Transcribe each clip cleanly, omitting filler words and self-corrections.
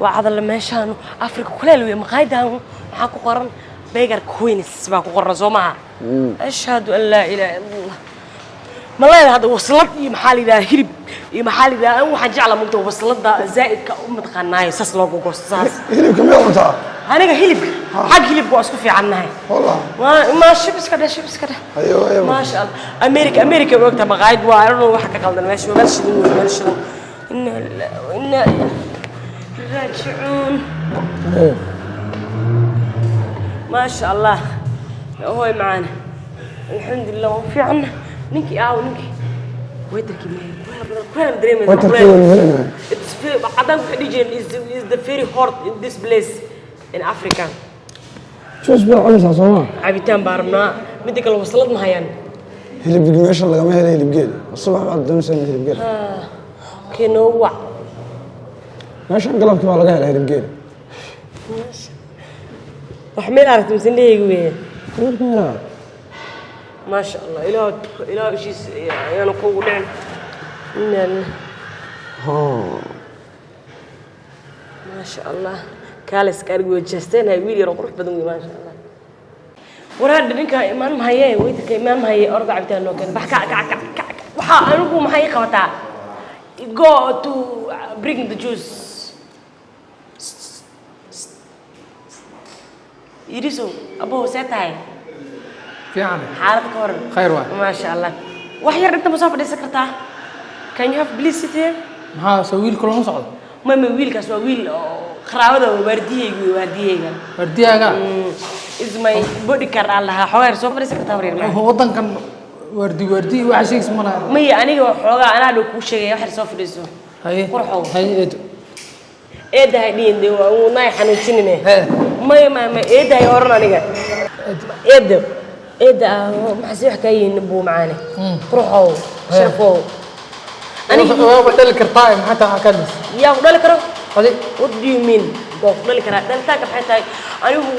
Waa cadalla meeshaan Afrika kuleel wey. Maqaayadan waxaa ku qoran Beggar Queens baa ku qoran, soo maha? Ashhadu an laa ilaaha illa Allah. Ma leedahay hadda waslad iyo maxaa la yidhaha, hilib iyo maxaa la yidhaha? Anigu waxaan jeclaa mugta waslada zaa'idka u mataqaanaayo, saas loogu goosto saas. Hilibka miyaa cuntaa? Aniga hilibka, xag hilibka waa isku fiicannahay. Wallah. Ma shib iska dheh, shib iska dheh. Hayo, hayo. Maasha Allah, America, America way ogtahay. Maqaayad waa, I don't know waxa ka qaldan meesha. Waa meel shidan wey, meel shidan. Inna lillahi wa inna ilaihi raajicuun. Maasha Allah, hooy macaana, alxamdulilah, waan fiicanna. Ninkii aawo, ninkii waiterkii maya? Kuleel badan, kuleel dareemaysa. Waiterkii Kuleel. waynu helaynahay. It's very, cadaan waxay dhihi jireen is the very hot in this place in Africa. Juice baad cabaysaa, soo maa? Cabitaan baa rabnaa. Midda kale, waslad ma hayaan? Hilib meesha lagama helo, hilib geel. Subax baad doonaysaa hilib geel. Kee noogu wac. Meeshan galabkii baa laga helaa hilib geel. Wax meel aragti mise indhahayga weeye? Hilibka helaa. Maasha Allah, ilaah, ilaah ishiis ayaanu kugu dhicin. Inna lillahi. Maasha Allah, kaaliska arag way jeesteenhay. Wiil yar oo qurux badan wey, maasha Allah. Waraadha, ninka imaan mahaye, waiterka imaan mahaye. Orda, cabitaan noo keen. Bax, kac, kac, kac, kac. Waxaa anigu maxay ii qabataa? Go to bring the juice. Iriso, abow, see tahay? Fiican. Xaalad ka waran? Khayr waay. Maasha Allah. Wax yar inta ma soo fadhiisan kartaa? Can you have please sit here? Maxaa soo wiilka looma socdo? Ma wiilkaas waa wiil oo qaraabada, waa waardiyeyga wey, waardiyeyga. Waardiyaaga? Is my bodyguard aan lahaa. Xoogaa yar soo fadhiisan kartaa, wareer macaan? Wadankan waardi waardi waxa sheegis ma laha. Maya, aniga xoogaa anaa dhow kuu sheegaya. Wax yar soo fadhiiso. Haye. Qurxow. Haye, eedo. Eedahay dhihin de, waa naay xanuujinine. Hee. Maya, maya, maya, eedahay oran aniga. Eeda, eeda ah, maxaa si wax kaa yihiin buu macaane? Qurxow, sharfow, aniga Waa dhali kartaa, maxaa tahay ka hadlaysa? Yaa ku dhali karo? Adi. What do you mean waa ku dhali karaa? Dhalitaanka maxay tahay? Anigu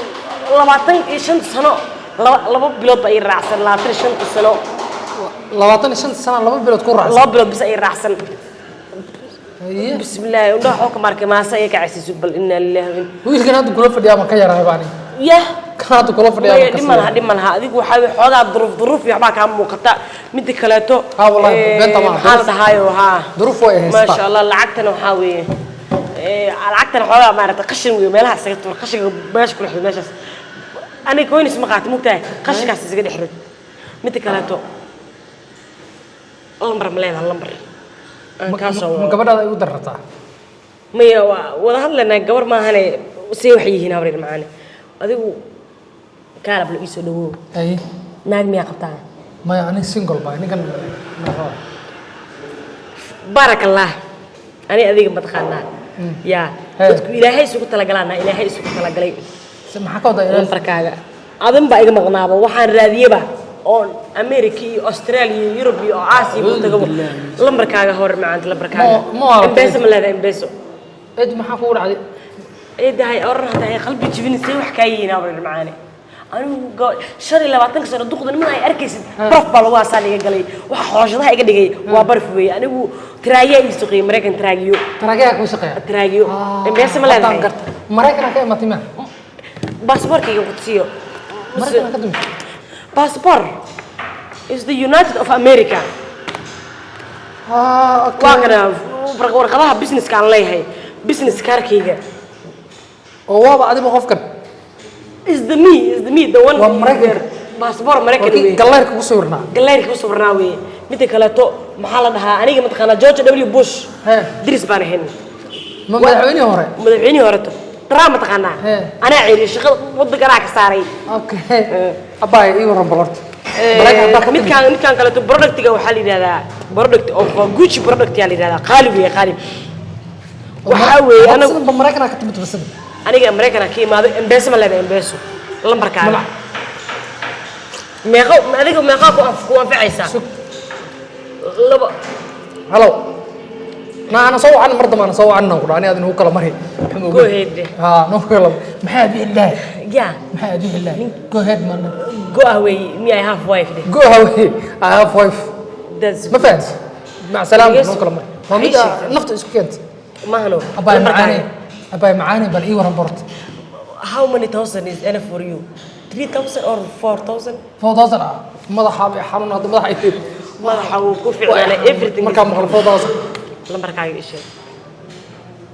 25 sano, 2 bilood baa ii raacsan 25-ta sano. 25 sano 2 bilood ku raacsan? 2 bilood bis ii raacsan. Haye. Bismillaahi, indhaha xoo ka markay maasa iga kacaysiiso. Bal inaa lillahi wa Wiilkan hadda kula fadhiyaa ma ka yarahay baan? Yah. Kan hadda kula fadhiyaa ma Maya, ka dhib ma laha, dhib ma laha. Adigu waxaa weye xoogaa duruuf, duruuf iyo waxbaa kaa muuqata. Midda kaleeto, Ha, wallahi, beenta maaha. maxaa la dhahaayo, haa. Duruuf way haystaa. Maasha Allah. Lacagtana waxaa weeye, lacagtana xoogaa maaragtay qashin weeye, meelaha isaga tuur qashinka meesha kula xid meeshaas. Aniga coins ma qaato, mugtahay, qashinkaas isaga dhex rid. Midda kaleeto, lambar ma leedaha? Lambar aan kaa soo Ma gabadhaada ay u darartaa? Maya, waa wada hadlaynaa. Gabar maahane, see waxay yihiin, habreer macaane? Adigu kaalab la iisoo dhawow. Haye. Naag miyaa qabtaa? Maya, ani single baa ninkan maxaa? Baarak Allah. Ani adiga mataqaanaa yaa dadku Ilaahay isugu talagalaana, Ilaahay isugu talagalay. Se maxaa ka wadaa Ilaahay? Lambarkaaga adin baa iga maqnaaba. Waxaan raadiyeba oon America iyo Australia iyo Yurub iyo Aasiya ku tagabo lambarkaaga. Hore macaanta, lambarkaaga. Ma M-Pesa ma leedahay? M-Pesa? Eed, maxaa kugu dhacday? Eedahay oran hataa qalbi jibin. See wax kaa yihiin, habreer macaane? Anigu 25-ka sano duqda niman ay arkaysid, baraf baa lagu aasaan iga galay. Waxa xooshadaha iga dhigay waa baraf weeye. Anigu taraagiyaa ii suqiyay, Maraykan taraagiyo. Taraagiyaa kuu shaqeeya? Taraagiyo. M-Pesa ma leedahay? Garta, Maraykanaa ka imatay ma? Baasaboorkayga ku tusiyo. Maraykanaa ka timid? Passport is the United of America. Ah, okay. Waa kana warqadaha businesska aan leeyahay, business kaarkayga. Oo waaba adiba qofkan. Is the me, is the me, the one. Waa Maraykanka. Passport Maraykan waa kii weeye. Galleerka ku sawirnaa. Galleerka ku sawirnaa weeye. Midda kaleeto, maxaa la dhahaa, aniga mataqaanaa George W Bush? Hee. Diris baan ahayn. Ma madaxweynihii hore? Madaxweynihii horeto Trump mataqaanaa? Hee. Anaa ceeliyay shaqada, waddanka anaa ka saaray. Okay, abbaay, ii warran bal horta. Maraykan haddaa ka timid. Midkaan kaleeto productiga waxaa la yidhahdaa product of Gucci product yaa la yidhahdaa. Qaali weeye, qaali waxaa weeye. Anagu Sidan ba Maraykanaa ka timid basida? Aniga Maraykanaa ka imaaday. M-Pesa ma leedahay? M-Pesa lambarkaaga meeqa? Adiga meeqaa ku anfacaysaa? Sug. Laba. Halo, na ana soo wacan mar dambe, ana soo wacan ku dhaha, ani aad inuu kala mari. Go ahead. Ha, noo kala. Maxaa aad wixii lahay? Ya. Maxaa aad wixii lahay? Go ahead, man. Go away, me, I have wife de. Go away, I have wife. That's Ma fahanti? Mac salaama. Yes. Noo kala mari waa mid Maxay sheegtay? Nafta isku keentay. Mahano. Abbaay. Lambarkaaga. Macaane. Abay macaani, bal ii waran borta. How many thousand is enough for you? 3,000 or 4,000? 4,000 ah, madaxa bay xanuun hadda, madaxa ay Madaxa wuu ku ficnaanay everything. Markaa maqlo 4,000. Lambarkaaga ii sheeg.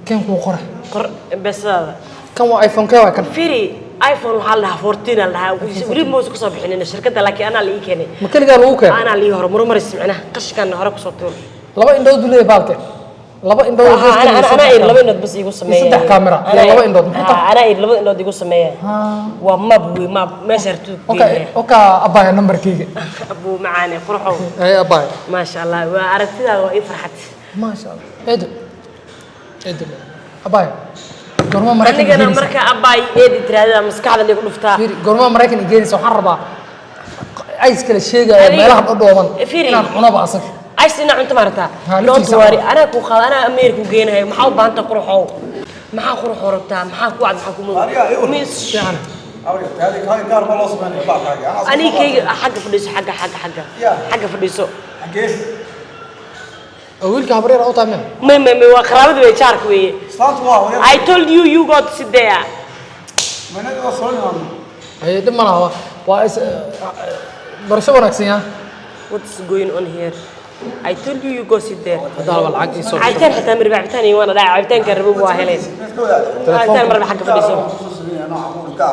Kan kuu qora. Qor M-Pesadaada. Kan waa iPhone kee waa kan? Firi, iPhone waxaa la dhahaa 14 aa la dhahaa, weli ma kusoo bixinin shirkadda, laakiin anaa la ii keenay. Ma keligaa lagu keenay? Anaa la ii hore marumaris, micnaha qashinkan hore kusoo tuur. Laba indhood buu leeyahay baalke, laba indhood. Anaa iri laba indhood bas iigu sameeya. Saddex kaamera iyo laba indhood, maxay tahay? Anaa iri laba indhood iigu sameeya. Waa map wey, map meesha hartuu. Okay, okay abaya, nambarkeyga. Abuu macaane, qurxow. Ay abaya. Maasha Allah, waa aragtidaada, waa ii farxad. Maasha Allah, eedo, eedo, abaya, goorma Maraykan Anigana geenaysa? Marka abbaay eedi tiraadada maskaxda liigu dhuftaa. Fiiri, goorma Maraykan geenaysa? Waxaan rabaa ice kala sheegaya meelaha dhadhooban Fiiri. inaan cunaba asaga. Ice inaa cunto maarata? Ha, Don't laftiisa. worry, anaa ku qaada, anaa Ameerika ku geenayo. Maxaa u baahanta, qurxow? Maxaa qurxow rabtaa? Maxaa ku cad, maxaa ku madow? Miss Fiican. Aniga kayga xagga fadhiiso, xagga, xagga, xagga. Yeah. Xagga fadhiiso. Oo wiilka habreer u tahay May, may, may, waa qaraabada wey, jaarka weeye. I told you, you got to sit there. Ay, dhib ma laha, waa is barasho wanaagsan yaa. What's going on here? I told you, you go sit there. Hadda waa lacag ii soo. Cabitaan xitaa marba, cabitaan iyo waana dhacay, cabitaanka rabo waa heleen. Cabitaan marba, xagga fadhiiso.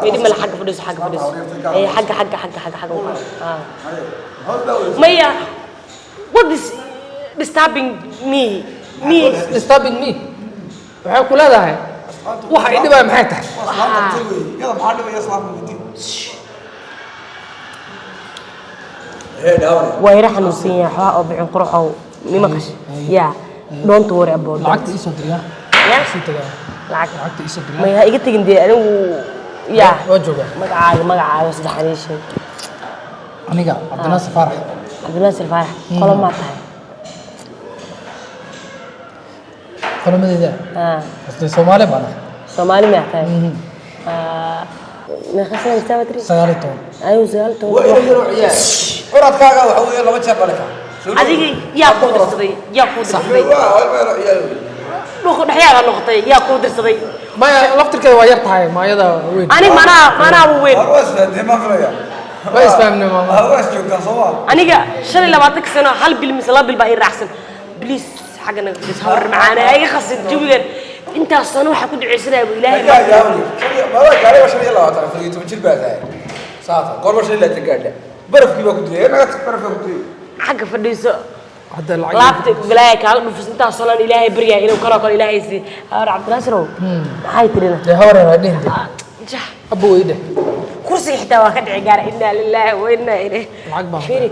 May, dhib ma laha, xagga fadhiiso, xagga fadhiiso. Ee, xagga, xagga, xagga, xagga, xagga. Ah. Maya, what is disturbing me? Me. Disturbing me, waxay ku leedahay waxa i dhibaya maxay tahay? Waa ira xanuunsan yahay, waxbaa oo bixin, qurxow. Mima qash. Yeah. Don't worry about that. Lacagta ii soo diriyaa. Yeah? Sii tagaa. Lacag. Lacagta ii soo diriyaa. May, ha iga tegin dee anigu. Yeah. Waa joogaa. Magacaaga, magacaaga saddexan ii sheeg. Aniga Cabdinaasir Faarax. Cabdinaasir Faarax, qolo maa tahay? Qolomadeeda? Ah. Horta Soomaali baan ahay. Soomaali miyaa tahay? Ah, meeqa sana jirtaa baa tiri? 19. Anigu 19. Curadkaaga waxa weeye laba jeer dhalika. Adiga yaa kuu dirsaday? Yaa kuu dirsaday? Dhuku dhexyaada noqotay, yaa kuu dirsaday? Maya, laftirkeeda waa yar tahay, maayada weyn. Aniga manaa manaa weyn. Waa isfahamnay maama. Aniga 25-ka sano hal bil mise 2 bil baa ii raacsan. Please, xagga naga fadhiis, hawar macaane, ha iga khasin jawigan. Intaas sano waxaa ku duceysanaya bu Ilaahay. 25 jir baa tahay, saata goorma 25 gaadha? Barafkii baa ku dilay, naga tag, barafkaa ku dilay. Xagga fadhiiso. Hadda lacag. Laabta balaaya kaaga dhufis, intaas sano Ilaahay baryaa inuu kaloo kale Ilaahay sii. Hawar Cabdinaasirow, maxay tirina? Dee hawar yar dhihin dee. Jah. Abba way dheh. Kursiga xitaa waa ka dhici gaara. Innaa lilaahi wa innaa ilayhi. Lacag baan. Fiiri,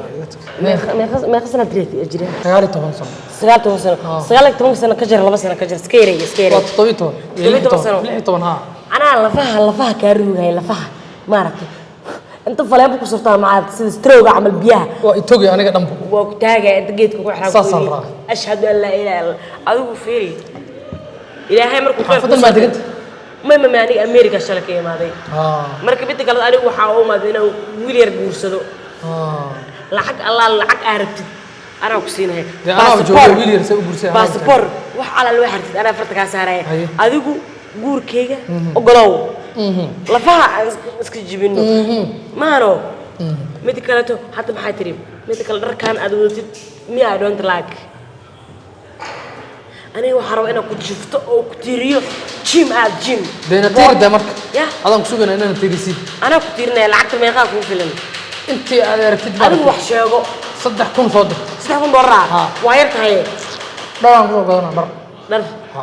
meeqa sana tiri jira? 19 sano. 19 sano. 19 sano ka jir, 2 sano ka jir, iska yarey, iska yarey. Waa 17 iyo 17 sano. 16, haa. Anaa lafaha, lafaha kaa rugaya, lafaha maaragtay inta faleebo ku surtaa maaragtay sida strowga camal biyaha. Waa itogi aniga dhanbu. Waa ku taagaya inta geedka ku xiraa. Saasaan rabaa. Ashhadu an laa ilaaha illa. Adigu fiiri, Ilaahay markuu khayr Xaafadan maa deganta? May, aniga America shalay ka imaaday. Haa. Marka midda kale, anigu waxaa u imaaday inaan wiil yar guursado. Haa. Lacag allaal lacag aa rabtid anaa ku siinahay. Dee anaa jooga, wiil yar see u guursanaya? Baasabor wax alaal wax rabtid anaa farta kaa saaraya. Haye. Adigu guurkayga ogolow, lafaha aan iska jibino maano. Midda kaleeto hadda maxaa tiri? Midda kale, dharkaan aad wadatid me, I don't like. Aniga waxaa rabaa inaan ku jifto oo ku tiiriyo gym, aad gym. Deena tiir dee marka. Ya. Adaan ku sugayna inaan tiirisid. Anaa ku tiirinaya. Lacagta meeqaa kuu filan? Intii aad aragtid baa. Adigu wax sheego. 3,000 soo dir. $3,000? Ha. Waa yar tahay. Dharaan kusoo gadanaa dhar. Dhar. Ha.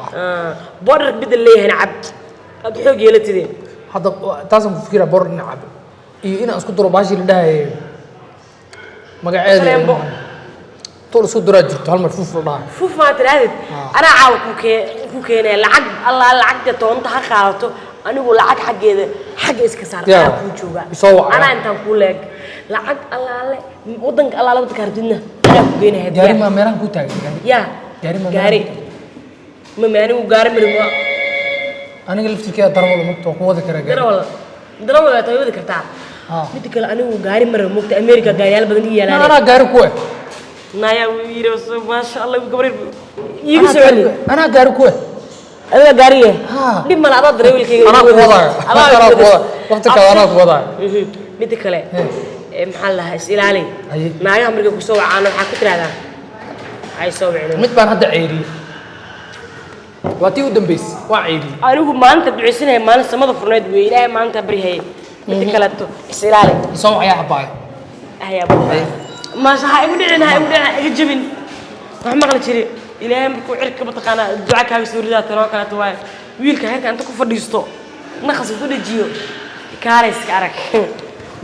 Border bedel leeyahay cab, aad xoog yeelatideen. Hadda taasaan ku fikiraa, boor dhinac cabo iyo inaan isku duro baashii la dhahayay magaceeda. Faleembo. Tuul isku duraa jirto, hal mar fuuf la dhahay. Fuf maa tirahdid, anaa caawa ku keenaya lacag. Allah lacagta toonta ha qaadato. Anigu lacag xaggeeda xagga iska saar. Yaa. Anaa kuu jooga. Isoo wac. Anaa intaan kuu leeg lacag allaale wadanka, allaale wadanka rabtidna anaa ku geenaya. Gaari maa meelahan kuu taagan gaari? Ya. Gaari ma Gaari mami, anigu gaari marimo. Aniga laftirkeeda darawal mugta, waa ku wadi karaa gaari. Darawal, darawal waa tahay, wadi kartaa. Ha. Midda kale, anigu gaari mara mugta, America gaariyaal badan ii yaalaan. Anaa gaari ku eh. Naya wuu yidhi, maasha Allah, gabar iigu soo celi. Anaa gaari ku eh. Adiga gaariye. Ha. Dhib male, adaa dareewilkayga. Anaa ku wadaayo. Anaa ku wadaayo. Waqti kale anaa ku wadaayo. Midda kale, maxaa la lahaa, is ilaali. Haye. Naagaha markay kusoo wacaan waxaa ku tiraahdaa ay soo wicin. Mid baan hadda ceyriyey, waa tii u dambeysay, waa ceyriyey. Anigu maalinta duceysanaya, maalin samada furneyd wey, Ilaahay maalinta baryahayay. Midda kaleeto, is ilaali. Soo wacayaa abaayo. Ayaa maasha, ha igu dhicin, ha igu dhicin, ha iga jabin. Wax maqli jiri, Ilaahay markuu cirka mataqaanaa duca kaaga soo ridaa, tanoo kaleeto waaye. Wiilka heerka inta ku fadhiisto naqas ku dhajiyo, kaalayska arag.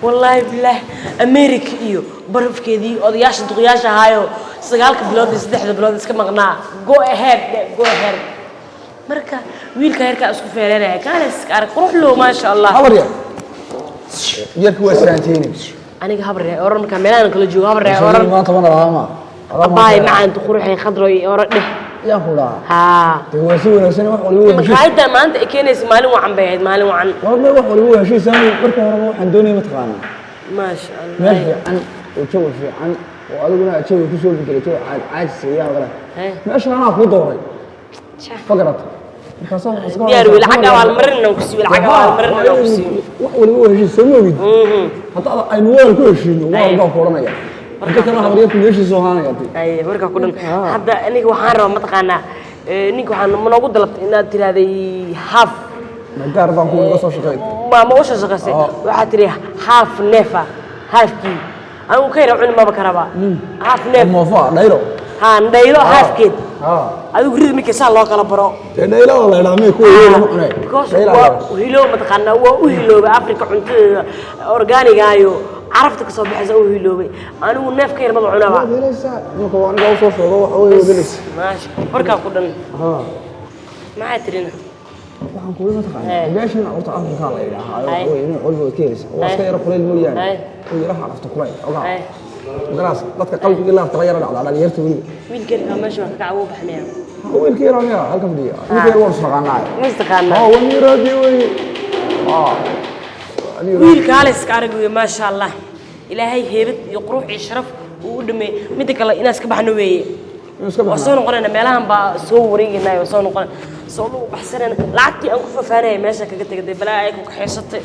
Wallaahi bilaahi, America iyo barafkeedii, odayaasha duqyaasha ahaayo 9-ka bilood iyo 3-da bilood iska maqnaa. Go ahead, go ahead. Marka wiilka heerkaa isku feelanaya, kaalayska arag, qurux low, maasha Allah. Habar yar, yarki waa saanteeni. Aniga habar ree oran, markaa meelahan kala joogo habar ree oran. Maanta mana lahaa ma. Abaay macaanta, quruxay, khadro iyo oro dheh. Yaan ku dhahaa. Haa. Dee waa si wanaagsan, wax waliba waa heshiis. Maqaayadda maanta ay keenaysa maalin wacan bay ahayd, maalin wacan. War ma wax waliba waa heshiis. Anigu marka horeba waxaan doonayay, mataqaanaa, maasha Allah, meel fiican oo jawi fiican oo adiguna aad jawi kusoo bedelato oo aad caajis iyo kale. Meesha anaa kuu dooray, ma garata? Markaasaa waxaa iska Diyaar wey, lacag abaalmarin inaan ku siiyo, lacag abaalmarin inaan ku siiyo. Wax waliba waa heshiis, soo ma ogid? Hadda aynu walaal ku heshiino, walaal baan ku odhanaya. Inta kale habaryarku meeshiisoo ahaanaya dee. Ay, markaa ku dhan hadda aniga waxaan rabaa, mataqaanaa, ninka waxaan manoogu dalabtay inaad tiraahday half. Gaar baan ku iga soo shaqeyn. Ma usha shaqaysay? Waxaad tiri half neefa, halfkii anigu ka yara cuni maba karaba half neef. Moofa dhaylo. Haa, dhaylo halfkeed. Adigu rida markii saa loo kala baro. Dee dhaylo la idhaa may kuwa weyn lama cunay. Because Dhayla waa la hiloob, mataqaanaa, waa u hiloobay Afrika cuntadeeda organigaayo, carafta kasoo baxaysa u hiloobay. Anigu neef ka yar maba cunaba. Waad helaysaa imika, waa aniga usoo sheego, waxa weeye waad helaysaa. Maasha, markaa ku dhan. Maxaa tirina? Waxaan kuwi, mataqaanaa, meeshan horta Afrika la idhaahaa, waxa weeye nin walba waad ka helaysaa. Waa iska yara kulayl mooyaane, oo yaraha carafta kulayl ogaa. Garaas dadka qalbiga laabta la yara dhacdaa, dhalinyarta weliba. Wiilka yarkaa meesha waa ka kaca, wuu baxmaya. Wiilka yar miya halka fadhiya? Wiilka yar waan isnaqaanaa. Ma istaqaanaa? Waa niraadi wey. Wiilka halayska arag wey, maasha Allah, Ilaahay heebad iyo qurux iyo sharaf uu u dhameeyey. Midda kale, inaan iska baxno weeye. Waa soo noqonayna, meelahan baa soo wareegaynaa, waa soo noqonay, soo lagu baxsanayna. Lacagtii aan ku fafaanaya meesha kaga tegay, dee balaa ay ku kaxaysatay.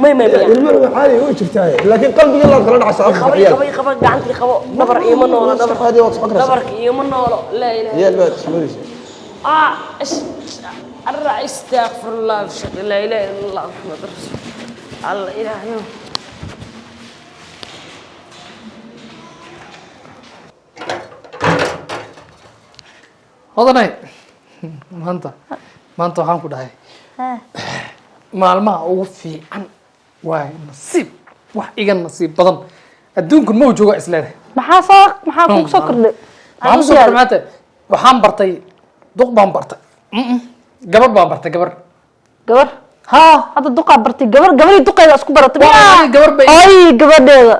May may may. Ilmada waa caadi, way jirtaa, laakiin qalbiga laabta la dhacaysa Afrika. Qabo. Ciyaal. Qabo, qabo, gacantii qabo. Dhabar iima noolo, dhabar. Caadi waad socon karaysaa. Dhabarka iima noolo, laa ilaaha. Ciyaal baad ismoodaysaa. آه استغفر الله، أشهد أن لا إله إلا الله محمد رسول الله، إلهي. Hodanay, maanta waxaan ku dhahay maalmaha ugu fiican waay. Nasiib, wax iga nasiib badan adduunkan ma jooga isleedahay. Maxaa kugu soo kordhay? Maxaa kusoo kordhay maanta? Waxaan bartay duq baan bartay. Gabar baan bartay, gabar. Gabar? Haa. Hadda duqaa bartay gabar, gabarii duqeeda isku baratay? Waa miyaa? aniga gabar bay- Oy, gabadheeda?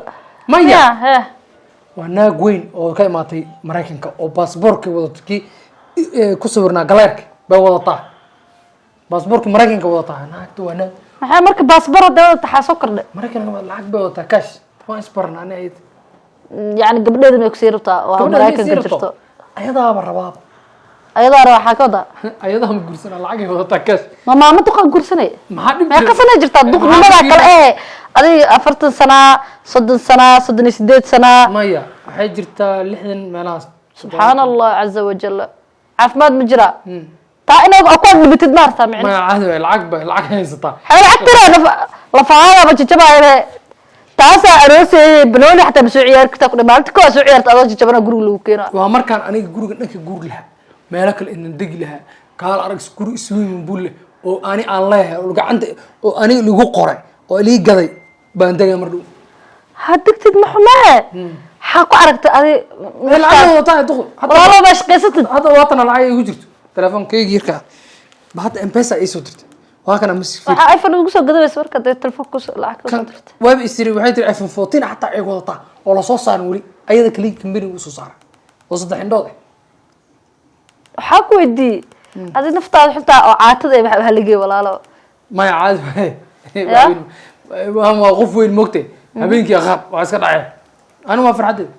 Maya. Miyaa? Hee. Waa naag weyn oo ka imaatay Maraykanka oo baasboorkii wadato, kii ku sawirnaa galeerka bay wadataa, baasboorkii Maraykanka wadataa. Naagta waa naag. Maxaa marka baasboor hadda wadata, xaa soo kordhay? Maraykanka waa lacag bay wadataa, cash. Waan isbarana ani ayada. Yacni gabadheeda may kusii rabtaa oo Gabadha Maraykanka sii rabto. jirto? Ayadaaba rabaaba. Ayadaa raba, waxaa ka wadaa? Ayadaa ma gursana, lacagay wadataa, cash. Ma maamo duqaa guursanay? Maxaa dhib Meeqa jira? sana jirtaa duqnimada Maxaa kale ee adiga? 40 sana, 30 sana, 38 sana? Maya, waxay jirtaa 60 meelahaas. Subxaan Allah caza wajal, caafimaad ma jiraa taa inaad ku agdhibatid ma hartaa micna? Maya, caadi waay, lacag bay lacag haysataa. Xee lacag tiraa, lafahaadaaba jajabaayane, taasaa aroosayay. Banooni xataa ma soo ciyaari kartaa, ku dhan maalinta kowaa soo ciyaarta adoo jajabana guriga lagu keenaa. Waa markaan aniga guriga dhanka guuri lahaa, meelo kale inan degi lahaa, kaal arag, guri swimming pool leh oo ani aan leeyahay oo gacanta oo aniga lagu qoray oo lii gaday baan degay mar dhow. Ha degtid, ma xumee? Maxaa ku aragtay adi? Lacag wadataa duqul. Walaalo, baa shaqaysatid. Hadda waatana lacag ay igu jirto telefonkayga yarka ah ba, hadda M-Pesa ii soo dirtay, waa kana mas. Waxaa iPhone ugu soo gadawaysa marka dee telefoon kusoo lacag kasoo dirtay? Waaba istiri, waxay tiri iPhone 14 xataa ay wadataa oo lasoo saarin weli, ayada kaliya company uu soo saaray oo saddex indhood ah. Waxaa ku weydiiyey adi naftaada xuntaa oo caatada ee waxa haligey, walaalo. Maya, caadi waaye. Waa qof weyn moogtay, habeenkii aqaab waa iska dhaceen, anigu waa farxaddeed.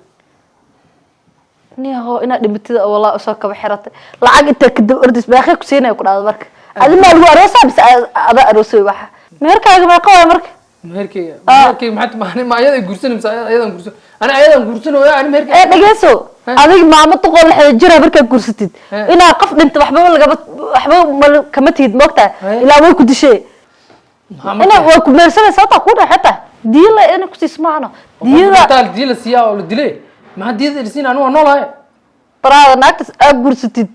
Niyahow, inaad dhimatida oo walaa usoo kaba xiratay, lacag intaa kadib ordis baaqi ku siinaya ku dhacdo. Marka adi maa lagu aroosaa mise adaa aroosay? Waxa meherkaaga meeqa waay marka? Meherkeyga maxay tahay? Ma ayada guursan mise ayadan guursan? Ani ayadan guursanooya, ani meherkeyga. Ee, dhegeyso. Adig maamo duqoo 60 jira markaa guursatid, inaa qof dhinta waxba lagama, waxba kama tihid, moogtahay? Ilaa way ku dishee. Maxaa marka? Ina waa ku meersanaysa hataa kuu dhex, xitaa diya la ina kusiis maahno diyada. Taal diya la siiyaa oo la dilay, maxaa diyada la siin? Anigu waa noolahay. Baraada, naagtaas aa guursatid,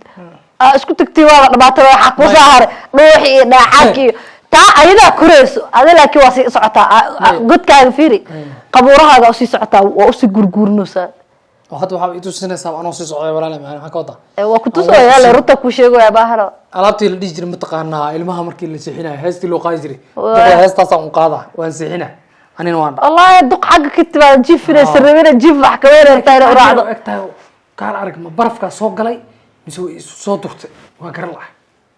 aa isku tagtay, waa la dhamaatay. Waxaa kuu soo haray dhuuxi iyo dhaacaanki iyo taa ayadaa korayso adi, laakiin waa sii socotaa. Godkaaga fiiri, qabuurahaaga usii socotaa, waa usii gurguurinaysaa. Oo hadda waxaa itusinaysaa anoo sii socday. Walaal, maxaa ka wadaa? Ee, waa kutusaya le, runta kuu sheegaya baahano. Alaabtii la dhihi jiray, mataqaanaa, ilmaha markii la seexinayo heestii loo qaadi jiray? Waa. Duqda heestaasaan un qaadaa, waan seexina, anina waan dhaca. Wallaahi duq xagga ka timaada jiifinaysa rabina jiif wax kama yartaa inay uraacdo. Eg tahay, kaal arag, ma barafkaa soo galay mise way isu soo durtay? Waa garan lahay.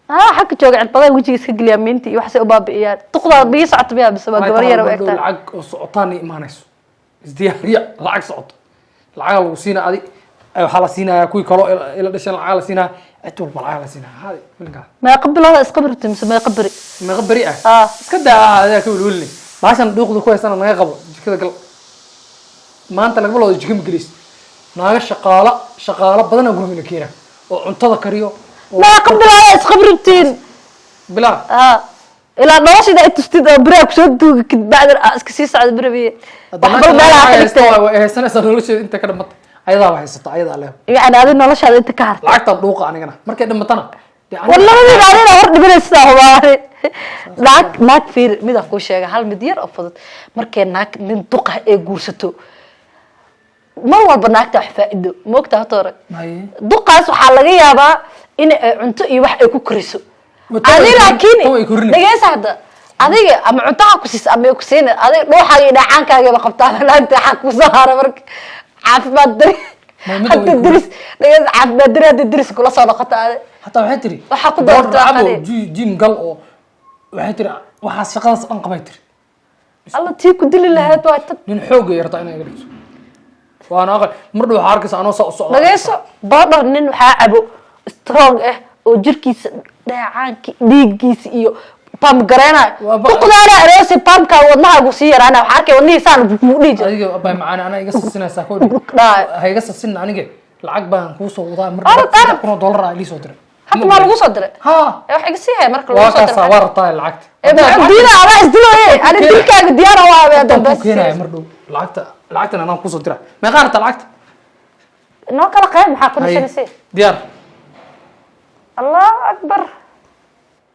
Ah, xagga jooga cirbadaha wejiga iska geliyaa miinta iyo waxsay u baabi'iyaan. Duqdaa biyo socoto miyaa mise waa gabar yar u eg tahay? Lacag oo socotaana imaanayso, isdiyaariya. Lacag socoto, lacagaa lagu siina adi. Waxaa la siinayaa kuwii kaloo ila dhashan, lacagaa la siinaya, cid walba lacagaa la siinaya hadi filinkaa. Meeqa bilooda isqabrti mise meeqa beri? Meeqa beri ah? Ah. Iska daa, adaa ka welwelne. Baashan dhuuqda ku haysana naga qabo, jikada gal. Maanta lagama loodo jika ma gelaysid. Naaga shaqaalo badanaa guriga ina keena oo cuntada kariyo oo Meeqa bilooda isqabribtiin? Bilaa. Ah, ilaa noloshida ay tustid oo beriha kusoo duuga kadbacdan aa iska sii socda beribiye waxba meelaha ka dhigtee. Way haysanaysaa nolosheeda inta ka dhamata, ayadaa haysata, ayadaa leh. Yacni adi noloshaada inta ka hartay. Lacagtan dhuuqa anigana markay dhimatana dee War, labadiina adina hor dhimanaysa hubaane. Naag fiir, midaan kuu sheega, hal mid yar oo fudud. Markay naag nin duqa ee guursato, mar walba naagta wax faa'iido moogta horta hore. Maye. Duqaas waxaa laga yaabaa in ay cunto iyo wax ay ku koriso. Wa tan Adi way laakiin tan way korinaysa. Dhegeysa hadda, adiga ama cuntaha ku siisa ama ay ku siina, adiga dhuuxaaga iyo dhacaankaagaba qabtaa. Naagta waxaa kusoo hara marka caafimaad dari. Ma mid Hadda way korin. diris, dhegeysa, caafimaad dari hadda diris kula soo noqoto adi. Hataa waxay tiri Waxaa ku boor doortaa cabo, qali. Gym gal oo waxay tiri waxaas shaqadaas dhan qabay tiri. Alla, tii ku dili lahayd waa tan. Nin xoog ay rabtaa inay iga dhigto, waana aqal. Mar dhow waxaa arkaysa anoo saa u socda. Dhageyso, boodhar nin waxaa cabo strong ah oo jirkiisa dheecaanki dhiiggiisa iyo pump gareynayo. Duqdaana aroosay, pumpka wadnahaagu sii yaraana. Waxaa arkay wadnihii saan kugu dhihi jiray. Adiga abay macaan, anaa iga sasinaysaa ko. Dhaay. Ha iga sasin aniga, lacag baan kuu soo wadaa mar. Orod, orod. 1000 oo dollar ah ilii soo diray. Hadda maa lagu soo diray? Ha. Ee, wax iga sii haya marka Waa lagu soo kaasaa diray. waa rabtaa lacagta. Ee, maxaa diida? Adaa isdilooye, ani dilkaaga diyaar waa abee. Intaan Dambe kuu keenaya mar dhow lacagta. Lacagtan anaa kusoo dira. Meeqaa rabtaa lacagta? Noo kala qayb, maxaa ku Haye. dhashanaysa? Diyaar. Allahu akbar.